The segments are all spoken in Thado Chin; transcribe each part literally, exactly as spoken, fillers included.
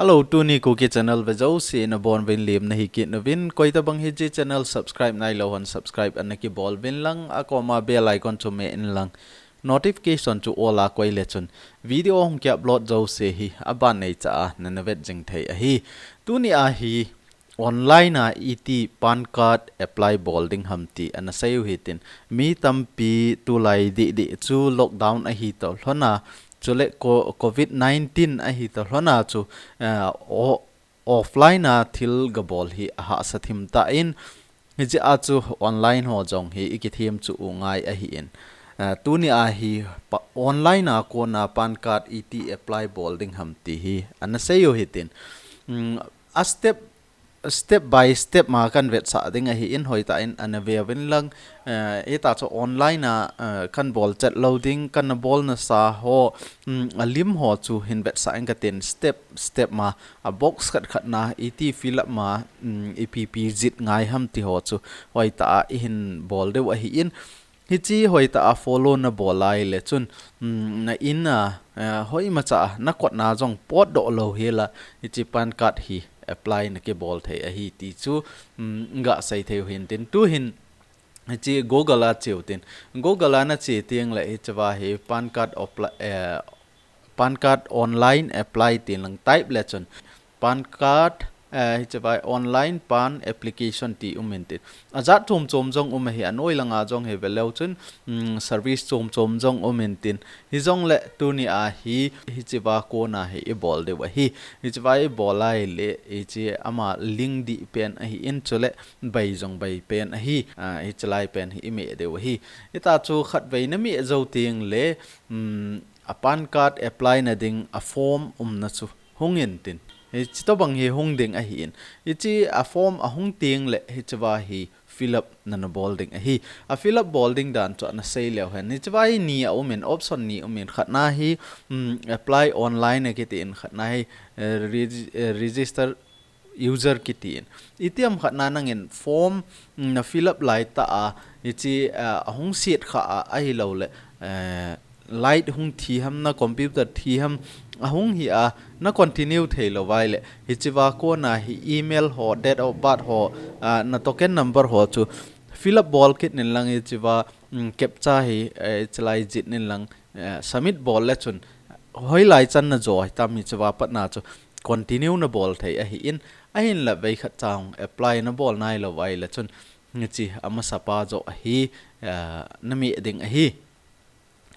Hello, tuni Kuki channel ve jouse nabonuvin lemna hi kit nauvin. Koitabang hiche channel subscribe nailou hon subscribe ana kibol uvin lang, akoma bell icon chu meh in lang. Notification chu all a koi le chun video hung ki upload jouse hi aban neicha a nana vet jing thei ahi. Tuni a hi online a iti PAN card apply bol ding ham ti ana sei u hitin. Mi tampi tulai didi chu lockdown ahi toh lhona, chule co-, covid nineteen ahi toh lhona chu, eh, o-, offline a thil gabol hi ahahsa thim tan, hiche a chu online ho jong hi ikithem chu u ngai ahin. Eh, tuni a hi pa-, online a kona PAN card iti apply bol ding ham ti hi ana sei u hitin. Mm, a step, step by step ma kan vetsah ding ahin, hoitah in ana ve uvin lang, eh, ita chu online a, eh, kan bol chet lou ding, kan na bol nasa ho, mm, a lim ho chu hin vetsah in katin step, step ma, a box khat khat na, iti fill up ma, mm, ipi pi jih ngai ham ti ho chu, hoitah a ihin bol diu ahin, hiche hoitah a follow nabol lai le chun, mm, na in a, eh, hoimacha a, na kot na jong potdoh lou hela, hiche PAN card hi apply na kibol thei ahi ti chu, mm, ga sei thei u hintin. Tuhin, hiche Google a che u tin. Google a na che teng le hiche va hi PAN card apply, eh, PAN card online apply tin lang type le chun PAN card, eh, hiche va online PAN application ti um intin. Ajat chom chom jong um ahi, anoi langa jong hi ve leu chun, mm, service chom chom jong um intin. Hijongle tuni a hi, hiche va kona hi ibol diu ahi. Hiche va ibol lai le, hiche ama link dih pen ahin chule bai jong bai pen ahi. Ah, hiche lai pen hi imeh diu ahi. Ita chu khatvei nameh jou teng le, mm, a PAN card apply na ding a form umna chu hung intin. Hiche tobang hi hung ding ahin. Hiche a form ahung teng le hiche va hi fill up nana bol ding ahi. A fill up bol ding dan chu ana sei leu hen. Hiche va hi ni a um in, option ni um in, khat na hi, mm, apply online akitin, khat na hi, eh, reg-, eh, register user kitin. Itiam khat na nangin form, mm, na fill up lai ta a, hiche, eh, ahung siat kha a, ahilou le, eh, light hung thi ham, na computer thi ham, ahung hi a, na continue thei lou vai le, hiche va kona hi email ho, date of birth ho, ah, na token number ho chu fill up bol kit nin lang hiche va, mm, captcha hi, eh, hiche lai jih nin lang, eh, submit bol le chun, hoilai chan na jo hitam hiche va pat na chu continue nabol thei ahin, ahinla vei khat cha hung apply nabol nailou vai le chun, hiche amasa pa jo ahi, eh, nameh ding ahi.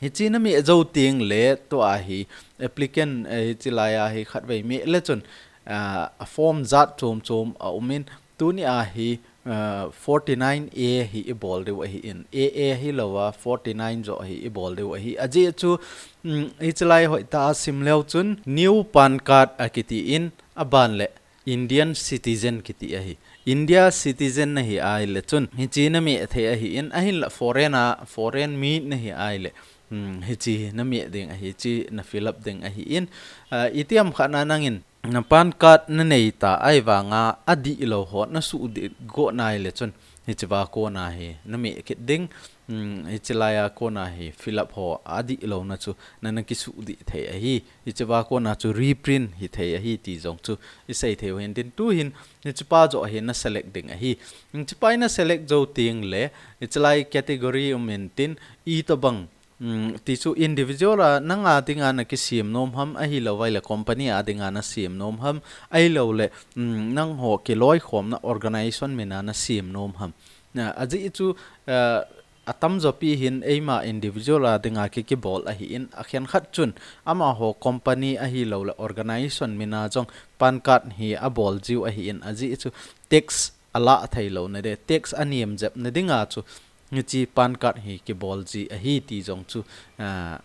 Hiche nameh jou teng le tua hi applicant, eh, hiche lai a hi khatvei meh le chun, ah, a form jat chom chom aum in, tuni a hi, ah, forty nine A hi ibol diu ahin, A A hilou a forty nine jo hi ibol diu ahi. Ajeh chu, mm, hiche lai hoitah a sim leu chun new PAN card akitin, aban le Indian citizen kiti ahi. India citizen nahi ai le chun, hiche nameh thei ahin, ahinla foreign a, foreign mi nahi ai le, hmm, hiche nameh ding ahi, hiche na fill up ding ahin, ah, itiam khat na nangin, na PAN card nanei ta ahivanga, adih lou ho nasuh dih go nai le chun, hiche va kona hi nameh kit ding, um, hiche lai a kona hi fill up ho adih louna chu nana kisuh dih thei ahi. Hiche va kona chu reprint hithei ahi ti jong chu isei thei u hintin, tuhin hiche pa jo hi na select ding ahi. Hiche pa hi na select jou teng le, hiche lai category um intin, itobang, um, ti chu individual a nanga dinga nakisem nom ham, ahilou vai le company a dinga nasem nom ham, ahilou le, um, nangho kiloikhomna organization mina nasem nom ham. Na, ajeh chu, eh, atamjo pi hin eima individual a dinga ki, kibol ahin, akhen khat chun amaho company ahilou le organization mina jong PAN card hi abol jiu ahin, ajeh chu tax alah thei louna de, tax anem jep na dinga chu hiche PAN card hi kibol ji ahi ti jong chu, ah,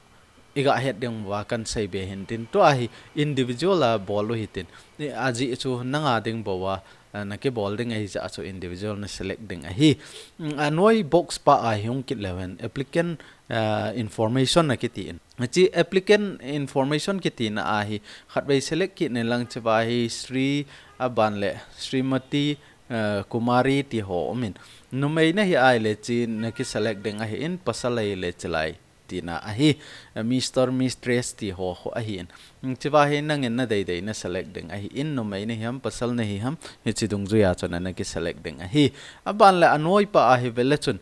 iga het ding uva kan sei be hintin, tua hi individual a bol u hitin. Ajeh chu nanga ding bou a, ah, nakibol ding ahi jeh a chu individual na select ding ahi. Mm, anoi box pa a hi hung kit leu hen applicant, ah, information akitin. Hiche applicant information kitina a hi khatvei select kit nin lang, hiche va hi Shri aban le Shrimati, ah, Kumari ti ho um in. Numei nahi ai le hiche naki select ding ahin, pasal ahi le hiche lai. tina ahi. Mister Mistress ti ho khu ahin. Hichea hi nangin nadei dei na select ding ahin, numei nahi ham, pasal nahi ham, hiche dungjuia chun ana ki select ding ahi. Aban le anoipa ahi vele chun,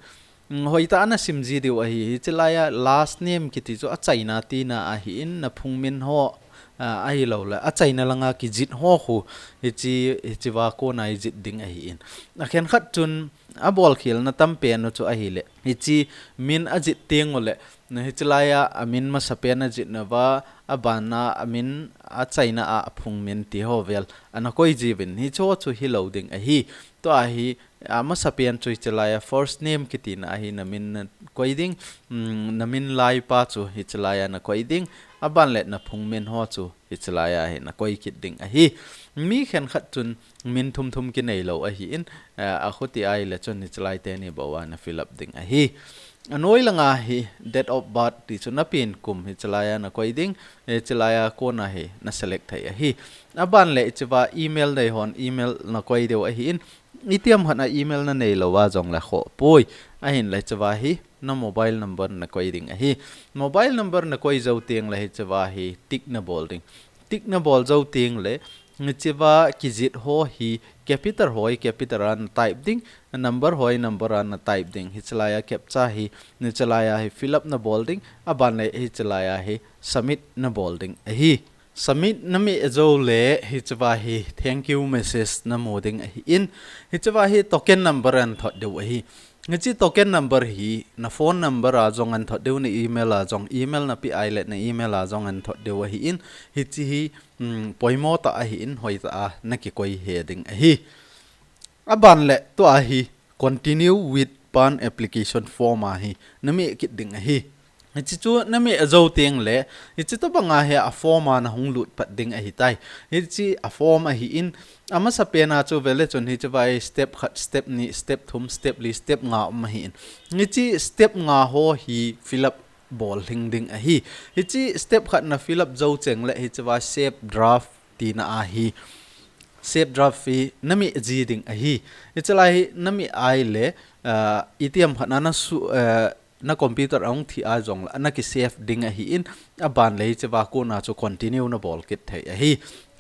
hoitah a nasim ji diu ahi, hiche laia last name kiti chu achaina tina ahin, naphung min ho, ahilouleh achaina langa kijih ho khu, hiche, hichea kona ijih ding ahin. Akhen khat chun, abolkhelna tampen u chu ahile, hiche min ajih teng uleh, hiche laia amin masapen ajih nauva, abana amin achaina a aphung min ti ho vel ana koi jiuvin, hiche ho chu hilou ding ahi. Tua hi, amasapen chu hiche laia first name kitina ahi, namin nakoi ding, namin laipa chu hiche laia nakoi ding, aban le naphung min ho chu hiche laia hi nakoi kit ding ahi. Mi khen khat chun min thum thum kinei lou ahin, akhuti ahile chun hiche lai teni bou ana fill up ding ahi. Anoi langa hi date of birth ti chu napen kum hiche laia nakoi ding, hiche laia kona hi na select thei ahi. Aban le hichea email nei hon email nakoi diu ahin, itiham khat a email nanei louva jongle khoh poi, ahinle hichea hi na mobile number nakoi ding ahi. Mobile number nakoi jou teng le hichea hi tick nabol ding. Tick nabol jou teng le, hichea kijih ho hi capital ho hi capital a na type ding, number ho hi number a na type ding. Hiche laia captcha hi, hiche laia hi fill up nabol ding, aban le hiche laia hi submit nabol ding ahi. Submit nameh jou le hichea hi thank you message namu ding ahin. Hichea hi token number ana thot diu ahi. Hiche token number hi na phone number a jong ana thot diu, na email a jong, email napeh ahile na email a jong ana thot diu ahin. Hiche hi, poimo tah ahin, hoitah a nakikoi he ding ahi. Aban le tua hi continue with PAN application form a hi nameh kit ding ahi. Hiche chu nameh jou teng le, hiche tobanga hi a form a nahung lut pat ding ahitai. Hiche a form ahin, amasapen a chu vele chun hichea hi step khat, step ni, step thum, step li, step nga um ahin. Hiche step nga ho hi fill up bol lhing ding ahi. Hiche step khat na fill up jou cheng le hichea save draft tina ahi. Save draft hi nameh ji ding ahi. Hiche lai hi nameh ahile, itiham khat a na su, na computer ahung thi a jongle ana ki save ding ahin, aban le hichea kona chu continue nabol kit thei ahi.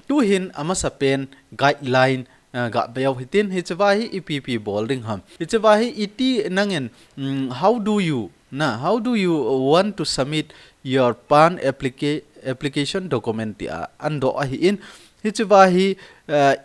Tuhin amasapen guideline gah veu hitin, hichea hi ipi ipi bol ding ham. Hichea hi iti nangin, how do you, na, how do you want to submit your PAN applica-, application document tia ana doh ahin, hichea hi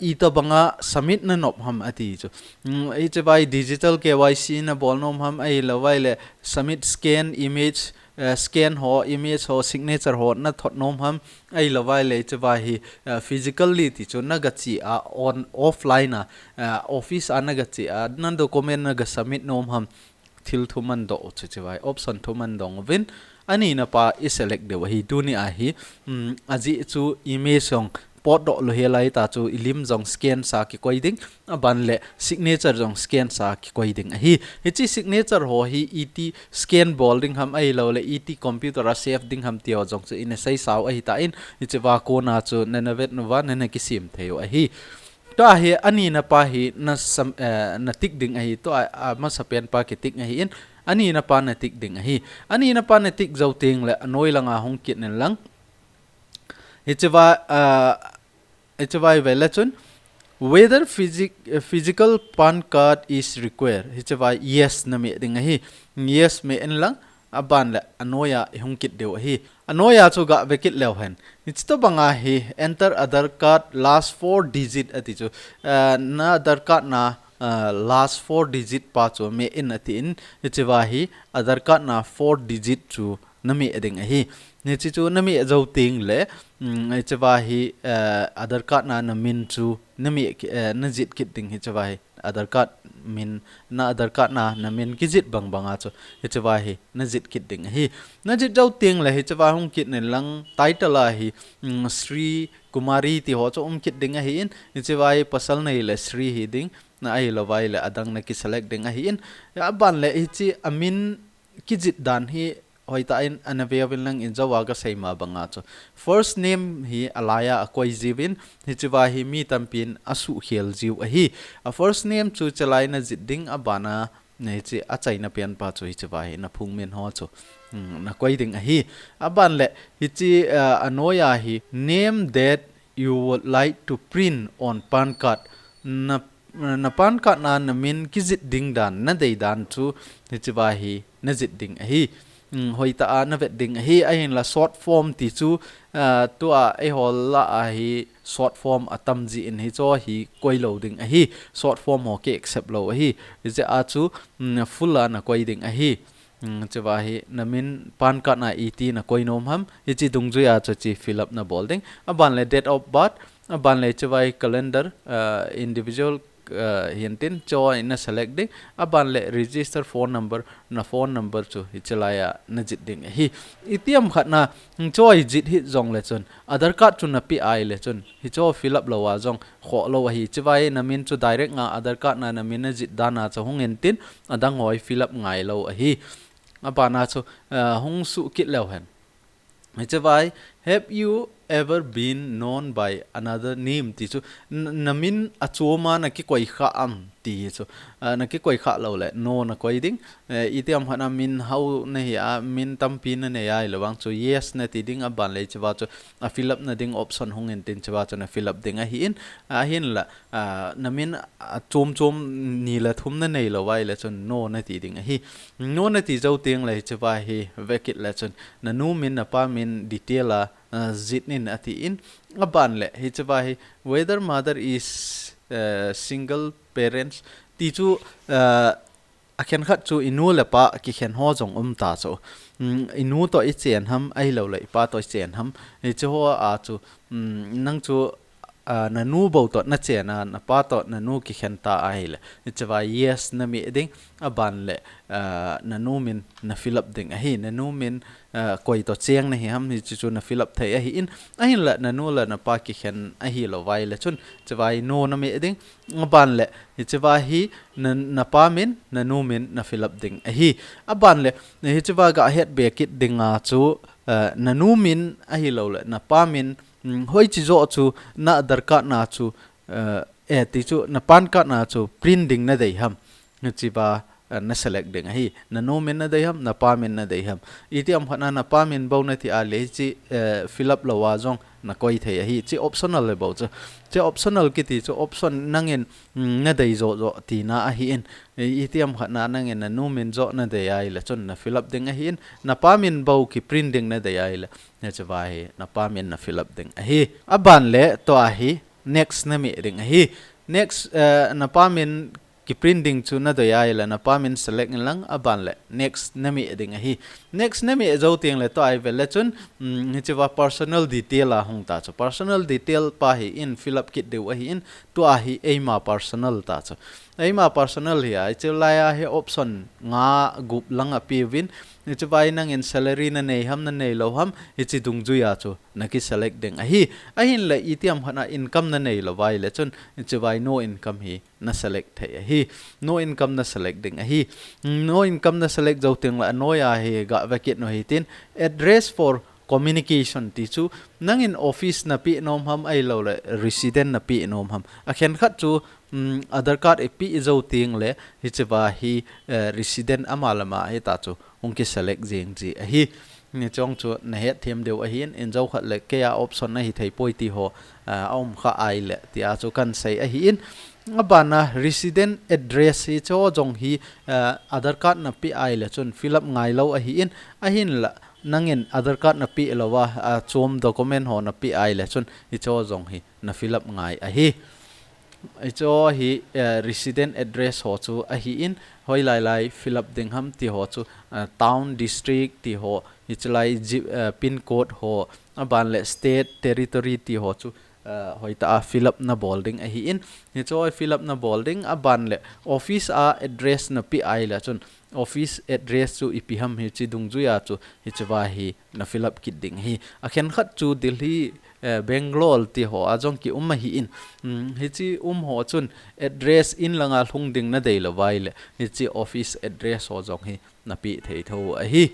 itobanga submit nanop ham ati chu. Hichea hi digital K Y C nabol nom ham, ahilouva ahile submit scan image, scan ho, image ho, signature ho nathot nom ham, ahilouva ahile hichea hi physically ti chu nagache a, on, offline a, office a nagache a, na document naga submit nom ham, thil thum ana doh u chu hichea hi option thum ana dong uvin, anina pa i select diu ahi. Tuni a hi, ajeh chu image jong potdoh lou hel ahitah chu ilim jong scan sa kikoi ding, aban le signature jong scan sa kikoi ding ahi. Hiche signature ho hi iti scan bol ding ham, ahilouleh iti computer a save ding ham ti ho jong chu ina seisau ahitan, hichea kona chu nana vet nauva nana kisem thei u ahi. Tua hi anina pa hi na tick ding ahi, tua amasapen pa ki tick ahin, anina pa na tick ding ahi. Anina pa na tick jou teng le anoi langa hung kit in lang. Hichea, hichea vele chun, whether physic-, physical PAN card is required. Hichea yes nameh ding ahi. Yes meh in lang, aban le anoia ihung kit diu ahi. Anoia chu gah ve kit leu hen. Hiche tobanga hi enter Aadhaar card last four digit ati chu. Na Aadhaar card na last four digit pa chu meh in atin. Hichea hi Aadhaar card na four digit chu nameh ding ahi. Hiche chu nameh jou teng le, hichea hi Aadhaar card na namin chu nameh, najih kit ding hichea hi. Aadhaar card min, na Aadhaar card na, namin kijih bang banga chu hichea hi najih kit ding ahi. Najih jou teng le hichea hung kit in lang title a hi, Sri Kumari ti ho chu um kit ding ahin, hichea hi pasal nahile Sri hi ding, na ahilouva ahile adang naki select ding ahin, aban le hiche amin kijih dan hi hoitah in ana veuvin lang, in jouva kasei ma banga chu first name hi alaia akoi jiuvin, hichea hi mi tampin asuhkhel jiu ahi. A first name chu hichea lai najih ding, abana Hiche achaina pen pa chu hiche va hi na phung min ho chu, hmm, na koi ding ahi. Aban le hiche, uh, anoiya hi name that you would like to print on PAN card. Na, na PAN card na na min kijih ding dan, na dei dan chu hiche va hi na jih ding ahi. Hmm, hoitah a na vet ding ahi, ahinla short form ti chu, ah, tua eiho lah a hi short form atam jeh in hicho hi koi lou ding ahi, short form ho ki accept lou ahi. Hijeh a chu, hmm, full a na koi ding ahi. Hmm, hiche va hi na min PAN card na iti na koi nom ham, hiche dungjui a chu hiche fill up na bol ding. Aban le date of birth, aban le hiche va hi calendar, ah, individual, ah, hitin, hicho hi na select ding. Aban le register phone number, na phone number chu hiche lai a na jih ding ahi. Itiham khat na, hicho hi jih hih jong le chun, Aadhaar card chu na pe ahile chun, hicho fill up lou a jong khoh lou ahi. Hiche va hi na min chu direct nga Aadhaar card na na min na jih dan a chu hung intin, adang ho hi fill up ngai lou ahi. Aban a chu, ah, hung suh kit leu hen. Hiche va hi, "Have you ever been known by another name?" ti chu, n-, na min achom a na kikoi kha am ti hi chu, ah, na kikoi kha lou le, no na koi ding. Eh, itiham khat na min hao na hi a, min tampi na nei ahile vang chu yes na ti ding, aban le hiche va chu a fill up na ding option hung intin hiche va chu na fill up ding ahin, ahinla, ah, na min achom chom ni le thum na nei lou ahile chun no na ti ding ahi. No na ti jou teng le hiche va hi ve kit le chun na nu min, na pa min detail a, ah, jih in atin. Aban le hiche va hi whether mother is, eh, single parents ti chu, ah, akhen khat chu i nu le pa kikhen ho jong um ta chu. Mm, i nu toh i chen ham, ahilou le i pa toh i chen ham. Hiche ho a chu, mm, nang chu, ah, na nu bou toh na chen a, na pa toh na nu kikhen ta ahile, hiche va yes na meh ding. Aban le, ah, na nu min na fill up ding ahi. Na nu min, ah, koi toh cheng na hi ham, hiche chu na fill up thei ahin. Ahinla na nu le na pa kikhen ahilou ahile chun, hiche va hi no na meh ding. Aban le hiche va hi na, na pa min, na nu min na fill up ding ahi. Aban le hiche va ga het be kit ding a chu, ah, na nu min ahilou le na pa min, mm, hoiche joh chu na Aadhaar card na chu, eh, eh, ti chu na PAN card na chu print ding na dei ham. Hiche va, eh, na select ding ahi. Na nu min na dei ham, na pa min na dei ham. Itiham khat na na pa min bou na ti ahile hiche, eh, fill up lou a jong na koi thei ahi. Hiche optional le bou chu. Hiche optional kiti chu option nangin, mm, na dei joh joh tina ahin. I, itiham khat na nangin na nu min joh na dei ahile chun na fill up ding ahin. Na pa min bou ki print ding na dei ahile, hiche va hi na pa min na fill up ding ahi. Aban le tua hi next na meh ding ahi. Next, eh, na pa min ki print ding chu na dei ahile na pa min select in lang, aban le next na meh ding ahi. Next na meh jou teng le tua hi ve le chun, mm, hiche va personal detail a hung ta chu. Personal detail pa hi in fill up kit diu ahin, tua hi eima personal ta chu. Eima personal hi a, hiche lai a hi option nga gup lang a pe uvin, hiche va hi nangin salary na nei ham, na nei lou ham, hiche dungjui a chu na ki select ding ahi. Ahinla itiham khat na income na nei lou ahile chun, hiche va hi no income hi na select thei ahi. No income na select ding ahi. No income na select jou teng le anoiya hi ga ve kit u hitin, address for communication ti chu, nangin office na pe nom ham ahilou le resident na pe nom ham. Akhen khat chu, mm, Aadhaar card i pe jou teng le hiche va hi, eh, resident ama le ama hi ta chu hung ki select jing ji ahi. Hiche jong chu na het them diu ahin, in jou khat le kei a option na hi thei poi ti ho, ah, a um kha ahile, tia chu kan sei ahin. Aban a resident address hiche ho jong hi, ah, Aadhaar card na pe ahile chun fill up ngai lou ahin, ahinla nangin Aadhaar card na pe lou a, achom document ho na pe ahile chun hiche ho jong hi na fill up ngai ahi. Hiche ho hi, eh, resident address ho chu ahin, hoilai lai fill up ding ham ti ho chu, eh, town, district ti ho, hiche lai ji-, eh, pin code ho, aban le state, territory ti ho chu, eh, hoitah a fill up na bol ding ahin, hiche ho fill up na bol ding, aban le office a address na pe ahile chun, office address chu ipi ham hiche dungjui a chu hiche va hi na fill up kit ding ahi. Akhen khat chu Delhi, eh, Bangalore ti ho a jong ki um ahin, mm, hiche um ho chun address in lang a lhung ding na dei lou ahile, hiche office address ho jong hi na pe thei tho ahi.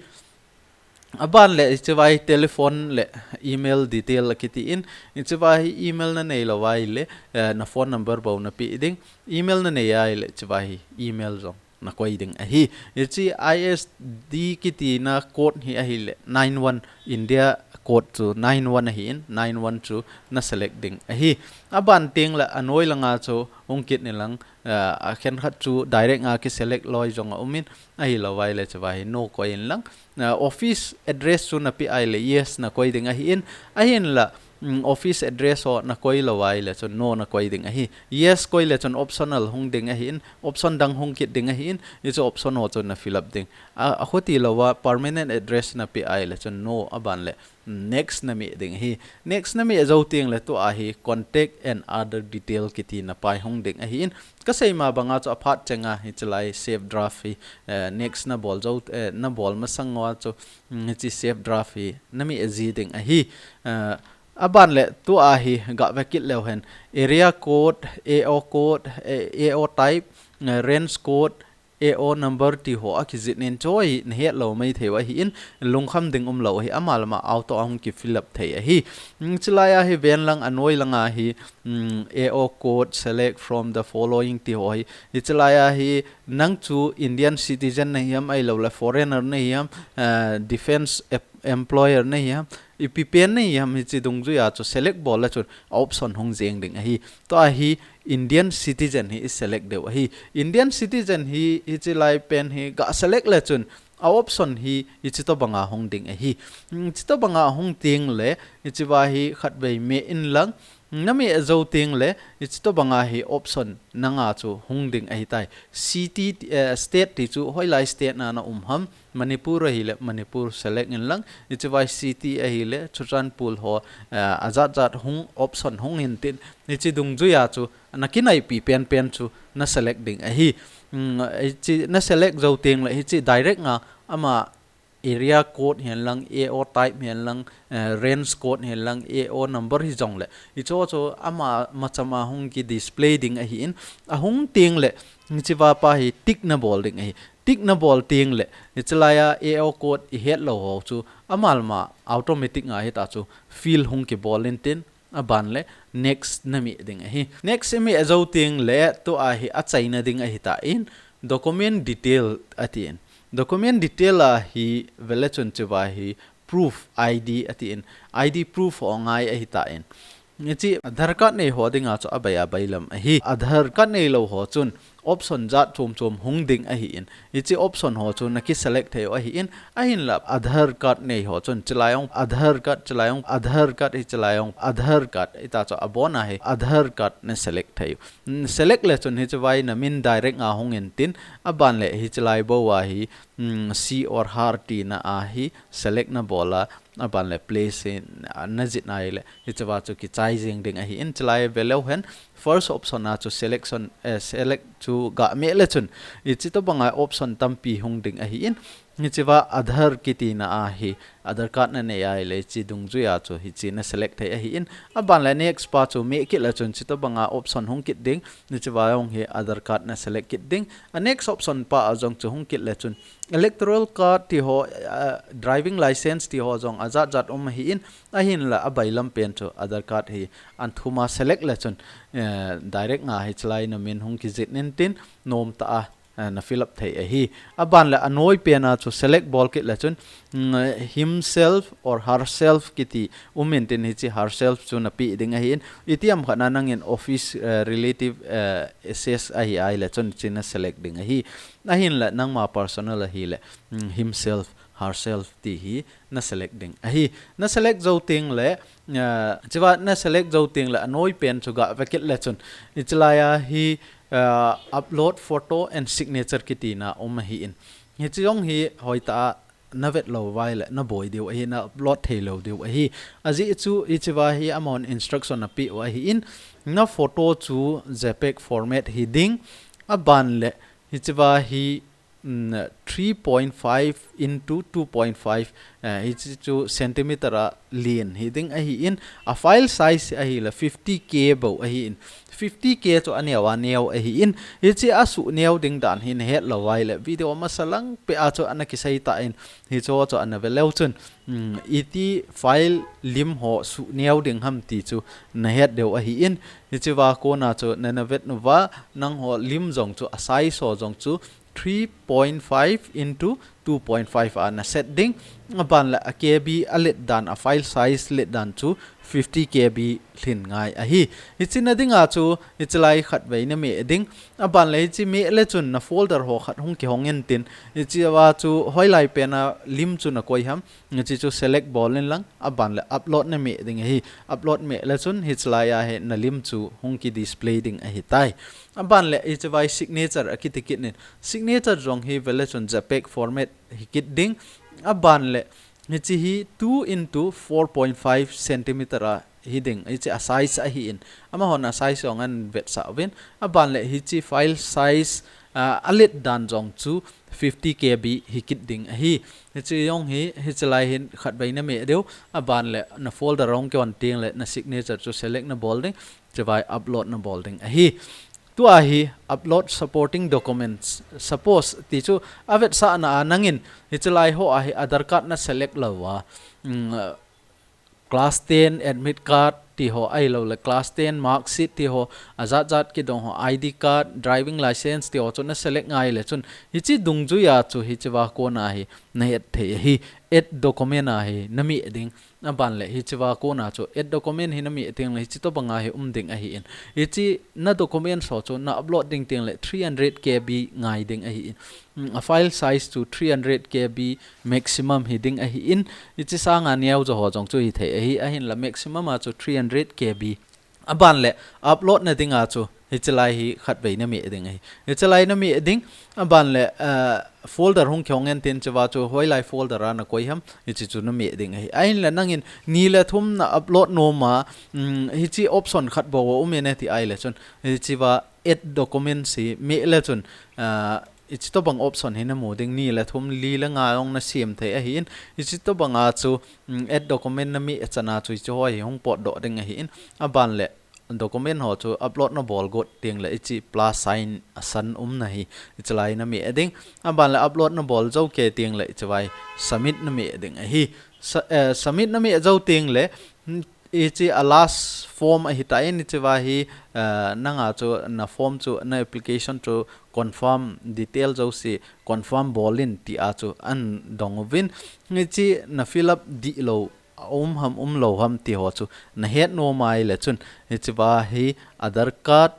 Aban le hiche va hi telephone le email detail a kiti in, hiche va hi email na nei lou ahile, eh, na phone number bou na pe ding, email na nei ahile hiche va hi email jong na koi ding ahi. Hiche I S D kitina code hi ahile nine one, India code chu nine one ahin, nine one chu na select ding ahi. Aban teng le anoi langa chu hung kit ni lang, ah, akhen khat chu direct a ki select loi jong aumin, ahilou vai le chuva hi no koi in lang. Ah, office address chu na pe ahile yes na koi ding ahin, ahinla, mm, office address ho na koi lou vai le chun no na koi ding ahi. Yes koi le chun optional hung ding ahin, option dang hung kit ding ahin, hichu option ho chu na fill up ding. A, achuti louva permanent address na pe ahile chun no, aban le, mm, next na meh ding ahi. Next na meh jou teng le tua hi contact and other detail kitina pai hung ding ahin. Ka sei ma banga chu aphat chenga hiche lai save draft hi, eh, next na bol jou, eh, na bol masang uva chu, mm, hiche save draft hi na meh ji ding ahi. Eh, aban le tua hi ga ve kit leu hen, area code, A O code, eh, A O type, eh, range code, A O number ti ho a kijih nin choi na het lou mai thei u ahin, lungkham ding um lou ahi, ama lama auto a hung ki fill up thei ahi. Mm, hiche lai a hi ven lang anoi langa hi, mm, A O code select from the following ti ho hi. Hiche lai a hi nang chu Indian citizen na hiam ahilou le foreigner na hiam, eh, defense ep-, employer na hiam, ipi pen na hiam hiche dungjui a chu select bol le chun a option hung jeng ding ahi. Tua hi Indian citizen hi i select diu ahi. Indian citizen hi, hiche lai pen hi ga select le chun a option hi hiche tobanga hung ding ahi. Hmm, hiche tobanga hung teng le, hiche va hi khatvei meh in lang, na meh jou teng le, hiche tobanga hi option nanga chu hung ding ahitai. City, eh, state ti chu hoilai state na na um ham, Manipur ahile Manipur select in lang, hiche vai city ahile Churachandpur ho, eh, ajat jat hung option hung in tin, hiche dungjui a chu na kinaipi pen pen chu na select ding ahi. Mm, hiche na select jou teng le hiche direct a ama area code hihen lang, A O type hihen lang, eh, range code hihen lang, A O number hi jong le, hiche chu ama machama hung ki display ding ahin, ahung teng le hiche va pa hi tick na bol ding ahi. Tick na bol teng le, hiche lai a A O code i het lou ho chu ama lama automatic a hita chu fill hung ki bol in tin, aban le next na meh ding ahi. Next i meh jou teng le tua hi achaina ding ahitan, document detail atin. Document detail a hi ve le chun hiche va hi proof I D atin. I D proof ho ngai ahitan. Hiche Aadhaar card nei ho dinga chu abai abai lam ahi. Aadhaar card nei lou ho chun option jat chom chom hung ding ahin, hiche option ho chu na ki select thei u ahin, ahinla Aadhaar card nei ho chun hiche lai a um Aadhaar card, hiche lai a um Aadhaar card, hiche lai a um Aadhaar card, hita chu abon a hi Aadhaar card na select thei u. Mm, select le chun hiche vai na min direct a hung in tin, aban le hiche lai bou a hi, mm, she or her tina a hi select na bol a, aban le place hi, ah, na jih nai le, hiche va chu kichai jeng ding ahin, hiche lai ve leu hen, first option a chu selection, eh, select chu ga meh le chun, hiche tobanga option tampi hung ding ahin, hiche va Aadhaar kitina a hi, Aadhaar card na nei ahile hiche dungjui a chu hiche na select thei ahin, aban le next pa chu meh kit le chun hiche tobanga option hung kit ding, hiche va jong hi Aadhaar card na select kit ding, a next option pa a jong chu hung kit le chun, electoral card ti ho, ah, driving license ti ho jong ajat jat um ahin, ahinla abailam pen chu Aadhaar card hi an thum a select le chun, eh, direct a hiche lai na min hung kijih in tin nom tah a, eh, na fill up thei ahi. Aban le anoi pen a chu select bol kit le chun, mm, himself or herself kiti um in tin hiche herself chu na pe ding ahin, itiham khat na nangin office, eh, relative, eh, access ahi ahile chun hiche na select ding ahi. Ahinla nangma personal ahile, mm, himself, herself ti hi na select ding ahi. Na select jou teng le, ah, hiche va na select jou teng le anoi pen chu ga ve kit le chun, hiche lai a hi, ah, upload photo and signature kitina um ahin. Hiche jong hi hoitah a na vet lou vai le na boi diu ahi, na upload thei lou diu ahi. Ajeh chu hiche va hi amahon instruction a pe u ahin, na photo chu JPEG format hi ding, aban le hiche va hi, mm, three point five into two point five, eh, hiche chu centimeter a len hi ding ahin, a file size ahile fifty K bou ahin, fifty K chu aneo aneo ahin, hiche a suh neo ding dan hi na het lou vai le video masa lang peh a chu ana kisei tan, hiche chu ana ve leu chun, mm, iti file lim ho suh neo ding ham ti chu na het diu ahin, hiche va kona chu na na vet uva, nangho lim jong chu a size ho jong chu three point five into two point five a na set ding. Aban le a K B a let dan, a file size let dan chu fifty K B lhin ngai ahi. Hichi na dinga chu hichi lai khat vei na meh ding. Aban le hichi meh le chun na folder ho khat hung kihong in tin, hichi a chu hoilai pen a lim chu na koi ham, hichi chu select bol in lang, aban le upload na meh ding ahi. Upload meh le chun hichi lai a hi na lim chu hung ki display ding ahi tai. Aban le hichi vai signature a kiti kit in, signature jong hi ve le chun JPEG format hi kit ding. Aban le hichi hi two into four point five centimeter a hi ding, hichi a size ahi in. Amahon a size jong an vetsah uvin. Aban le hichi file size, ah, a let dan jong chu fifty K B hi kit ding ahi. Hichi jong hi, hichi lai hin khat vei na meh diu. Aban le na folder hung kihon teng le na signature chu select na bol ding. Hichi vai upload na bol ding ahi. Tua hi upload supporting documents. Suppose ti chu a vetsahna a nangin hichi lai ho a hi Aadhaar card na select lou a, mm, class ten admit card ti ho, ahilou le class ten mark sheet ti ho, ajat jat kidong ho, I D card, driving license ti ho chu na select ngai le chun, hichi dungjui a chu hichi va kona hi na add thei ahi, add document a hi na meh ding. Aban le hichi va kona chu add document hi na meh teng le hichi tobang a hi um ding ahi in. Hichi na document ho chu na upload ding teng le three hundred K B ngai ding ahi in. Mm, a file size chu three hundred K B maximum hi ding ahi in. Hichi sanga neo jo ho jong chu hi thei ahi, ahin la maximum a chu three hundred K B. Aban le upload na dinga chu hichi lai hi khat vei na meh ding ahi. Hichi lai na meh ding, aban le, ah, folder hung kihong in tin, hichi va chu hoilai folder a na koi ham, hichi chu na meh ding ahi. Ahin la nangin ni le thum na upload nom a, mm, hichi option khat bou a um in e ti ai le chun, hichi va add documents hi meh le chun, ah, hichi tobang option hi na mu ding, ni le thum, li le nga jong na sem thei ahi in. Hichi tobang a chu, mm, add document na meh chan a chu hichi ho hi hung potdoh ding ahi in. Aban le document ho chu upload na bol got teng le hichi plus sign a san umna hi hichi lai na meh ding. Aban le upload na bol jou kei teng le hichi vai submit na meh ding ahi. Sa-, eh, submit na meh jou teng le, mm, hichi a last form ahi ta in, hichi va hi, eh, nanga chu na form chu, na application chu confirm detail jouse confirm bol in ti a chu an dong uvin. Hichi na fill up dih lou a um ham, um lou ham ti ho chu na het nom ai le chun, hichi va hi Aadhaar card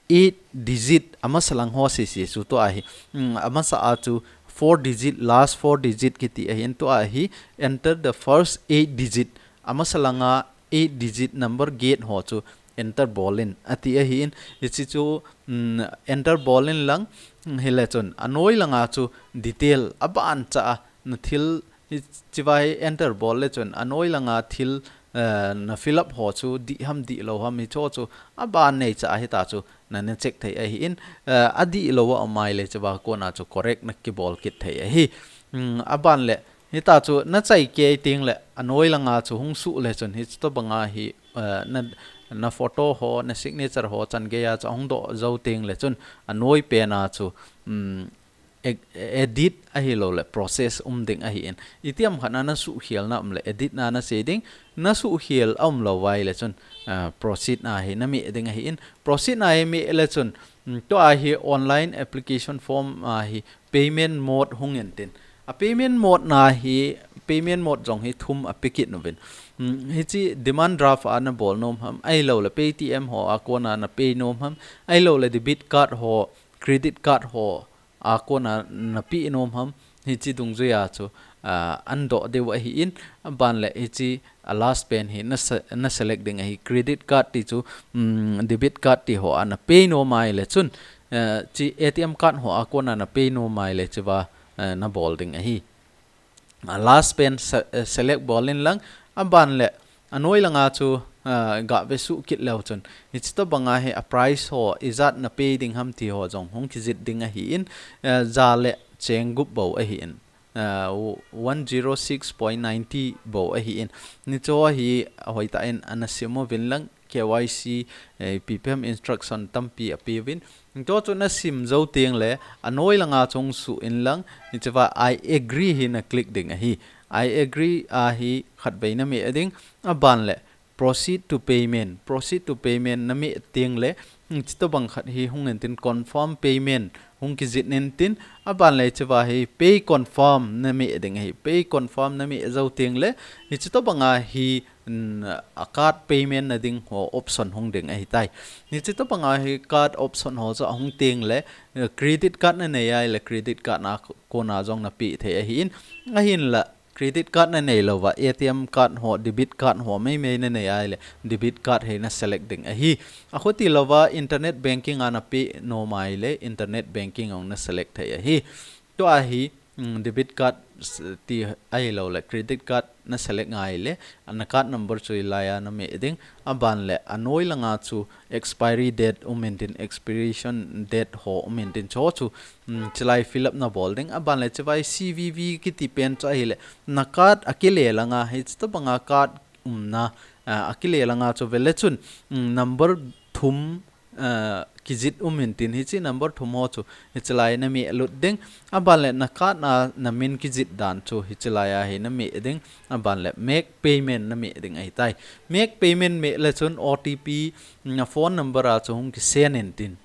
eight digit, amasa lang ho sese chu tua hi. Mm, amasa a chu four digit, last four digit kiti ahi in, tua hi enter the first eight digit. Amasa langa eight digit number get ho chu enter bol in ati ahi in. Hichi chu, mm, enter bol in lang, mm, hi le chun a noi langa chu detail aban cha a na thil hichi vai enter bol le chun a noi langa thil, eh, na fill up ho chu dih ham dih lou ham hichi ho chu aban nei cha a hita chu na na check thei ahi in, eh, a dih lou a um ai le hichi va kona chu correct na kibol kit thei ahi. Mm, aban le hita chu na chai kei teng le a noi langa chu hung suh le chun hichi tobang a hi, eh, na, na photo ho, na signature ho chan gei a chu a hung doh jou teng le chun a noi pen a chu, mm, e-, edit ahilou le process um ding ahi in. Itiham khat na na suhkhel na um le edit na na sei ding, na suhkhel a um lou vai le chun, ah, proceed na hi na meh ding ahi in. Proceed na hi meh le chun, mm, tua hi online application form a hi payment mode hung in tin. A payment mode na hi, payment mode jong hi thum a pe kit uvin. Mm, hichi demand draft a na bol nom ham, ahilou le Paytm ho a kona na pay nom ham, ahilou le debit card ho, credit card ho, a kona na pe nom ham, hichi dungjui a chu, ah, an doh diu ahi in, aban le hichi a last pen hi na se-, na select ding ahi. Credit card ti chu, mm, debit card ti ho a na pay nom ai le chun, eh, hichi A T M card ho a kona na pay nom ai le hichi va, eh, na bol ding ahi. A last pen se-, eh, select bol in lang, aban le a noi langa chu, ah, ga ve suh kit leu chun, hichi tobang a hi a price ho ijat na pay ding ham ti ho jong hung kijih ding ahi in, eh, ja le cheng gup bou ahi in, ah, one zero six point ninety bou ahi in. Hichi ho hi a hoitah in ana sim uvin lang, K Y C, eh, P P M instruction tampi a pe uvin. Hichi ho chu na sim jou teng le, a noi langa chu hung suh in lang, hichi va I agree hi na click ding ahi. I agree a hi khat vei na meh ding, aban le proceed to payment. Proceed to payment na meh teng le, hichi tobang khat hi hung in tin confirm payment hung kijih in tin, aban le hichea hi pay confirm nameh ding ahi. Pay confirm nameh jou teng le, hiche tobanga hi, mm, a card payment na ding ho option hung ding ahitai. Hiche tobanga hi card option ho chu ahung teng le, eh, credit card nanei ahile credit card na kona jong napeh thei ahin, ahinla credit card nanei louva, A T M card ho, debit card ho, meimei nanei ahile, debit card hi naselect ding ahi. Akhuti louva, internet banking a napeh nom ahile, internet banking jong naselect thei ahi. Tua hi, mm, debit card s-, ti ahilou le, credit card naselect ngai le, ana card number chu hilai a nameh ding, aban le, anoi langa chu expiry date um intin, expiration date ho um intin, chuho chu, mm, chulai fill up nabol ding, aban le, hichea hi C V V kiti pen chu ahile, na card akile langa, hiche tobanga card umna, ah, akile langa chu vele chun, mm, number thum, ah, kijih um intin, hiche number thum ho chu, hichelai nameh lut ding, aban le na card a namin kijih dan chu, hichelai a hi nameh ding, aban le make payment nameh ding ahitai. Make payment meh le chun O T P na phone number a chu hung kisend intin.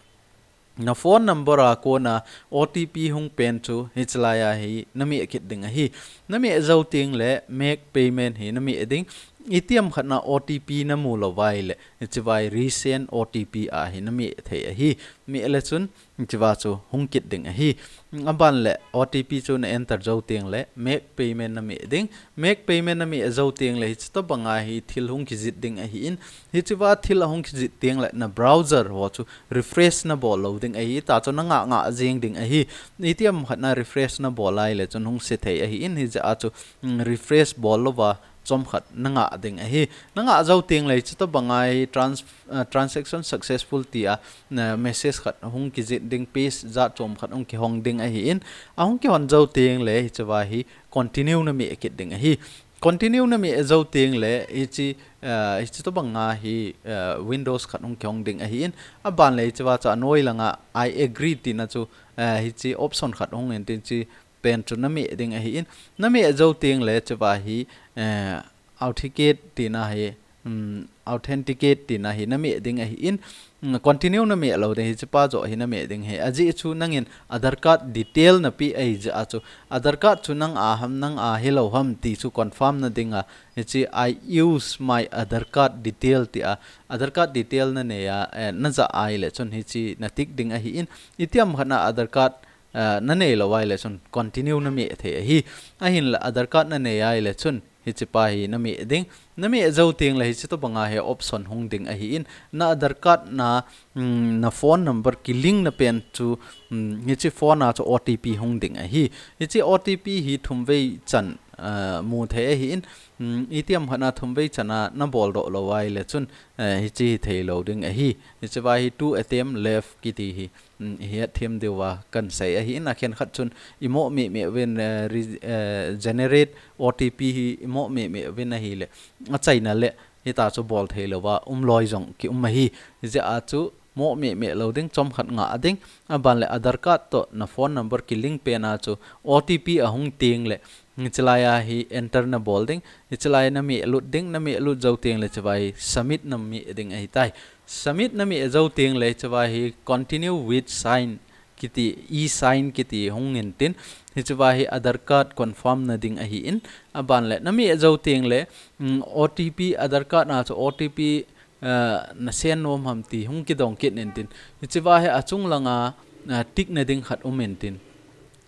Na phone number a kona O T P hung pen chu hichelai a hi nameh kit ding ahi. Nameh jou teng le make payment hi nameh ding. Itiham khat na O T P namu louva ahile, hichea hi resend O T P a hi nameh thei ahi. Meh le chun, hichea chu hung kit ding ahi. Aban le O T P chu na enter jou teng le make payment nameh ding. Make payment nameh jou teng le hiche tobanga hi thil hung kijih ding ahin. Hichea thil ahung kijih teng le na browser ho chu refresh nabol lou ding ahi. Hita chu nangah ngah jeng ding ahi. Itiham khat na refresh nabol ahile chun hung se thei ahin. Hijeh a chu, mm, refresh bol louva chomkhat nangah ding ahi. Nangah jou teng le hiche tobanga hi trans-, ah, transaction successful tia, na message khat hung kijih ding, page jat chom khat hung kihong ding ahin. Ahung kihon jou teng le hichea hi continue nameh kit ding ahi. Continue nameh jou teng le hiche, ah, hiche tobanga hi, ah, windows khat hung kihong ding ahin. Aban le hichea chu anoi langa I agree tina chu, ah, hiche option khat hung intin, hiche pen chu nameh ding ahin. Nameh jou teng le hichea hi, eh, authenticate tina hi, um, authenticate tina hi nameh ding ahin. Um, continue nameh lou ding, hichepa joh hi nameh ding ahi. Ajeh chu nangin Aadhaar card detail napeh ahi jeh a chu, Aadhaar card chu nang a ham, nang a hilou ham ti chu confirm na dinga, hiche "I use my Aadhaar card detail" tia, Aadhaar card detail nanei a, eh, najah ahile chun hiche natick ding ahin. Itiham khat na Aadhaar card, ah, nanei lou ahile chun continue nameh thei ahi. Ahinla Aadhaar card nanei ahile chun hichepa hi nameh ding. Nameh jou teng le hiche tobanga hi option hung ding ahin. Na Aadhaar card na, mm, na phone number kilink na pen chu, mm, hiche phone a chu O T P hung ding ahi. Hiche O T P hi thumvei chan, ah, mu thei ahin. Mm, itiham khat na thumvei chan a nabol doh lou ahile chun, eh, hiche hi theilou ding ahi. Hichea hi two attempt left kiti hi, mm, ihet them diuva kahin sei ahin, akhenkhat chun imo meh meh uvin, eh, re-, eh, generate O T P hi imo meh meh uvin ahile, achaina le hita chu bol thei louva um loi jong kium ahi. Hijeh a chu mo meh meh lou ding, chomkhat ngah ding. Aban le Aadhaar card toh na phone number kilink pen a chu O T P ahung teng le, hichelai a hi enter nabol ding. Hichelai nameh lut ding, nameh lut jou teng le hichea hi submit nameh ding ahitai. Submit nameh jou teng le hichea hi continue with sign kiti, e-sign kiti hung intin. Hichea hi Aadhaar card confirm na ding ahin. Aban le nameh jou teng le, mm, O T P, Aadhaar card na chu O T P, ah, nasend nom ham ti hung kidong kit intin. Hichea hi achung langa, ah, tick na ding khat um intin.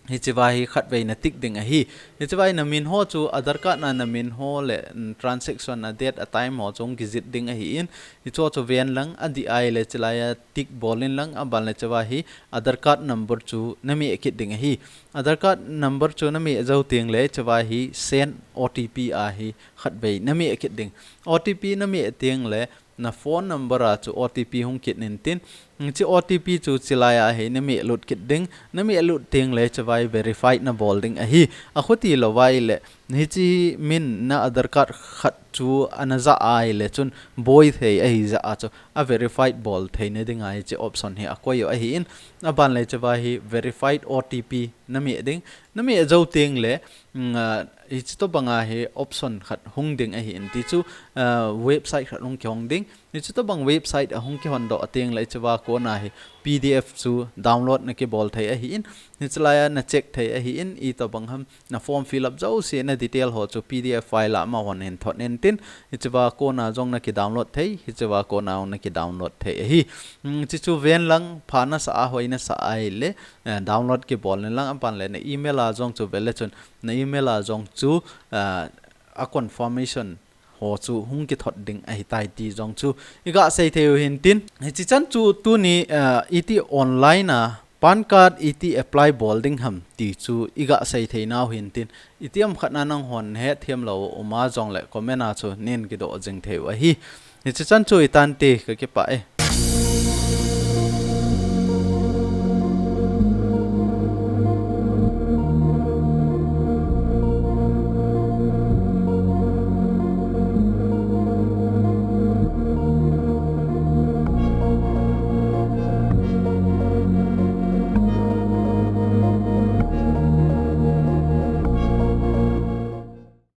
Hichea hi khatvei natick ding ahi. Hichea hi namin ho chu Aadhaar card na namin ho le, mm, transaction a date a time ho chu hung kijih ding ahin. Hicheho chu ven lang, adih ahile hichelai a tick bol in lang, aban le hichea hi Aadhaar card number chu nameh kit ding ahi. Aadhaar card number chu nameh jou teng le hichea hi send O T P a hi khatvei nameh kit ding. O T P nameh teng le na phone number a chu O T P hung kit intin. Hiche O T P chu hichelai a hi nameh lut kit ding. Nameh lut teng le hichea hi verified nabol ding ahi. Akhuti lou ahile, hiche min na Aadhaar card khat chu ana jah ahile chun boi thei ahi jeh a chu a verified bol theina dinga hiche option hi akoi u ahin. Aban le hichea hi verified O T P nameh ding. Nameh jou teng le, mm, ah, hiche tobanga hi option khat hung ding ahin, ti chu, ah, website khat hung kihong ding. Hiche tobang website a hung kihon doh teng le hichea kona hi P D F chu download na kibol thei ahin, hiche laia na check thei ahin, itobang ham na form fill up jouse na detail ho chu P D F file a ma hon hin thot intin, hichea kona jong na ki download thei, hichea kona jong na ki download thei ahi. Hmm, hiche chu ven lang pha na sa a, hoi na sa a ahile, eh, download kibol in lang aban le na email a jong chu vele chun, na email a jong chu, eh, a confirmation ho chu hung kithot ding ahitai ti jong chu iga sei thei u hintin. Hiche chan chu tuni, eh, iti online a PAN card iti apply bol ding ham ti chu iga sei thei nau hintin. Iti ham khat na nang hon het thiam lou uma jong le comment a chu nin kidoh jing thei u ahi. Hiche chan chu itante, ka kipah e.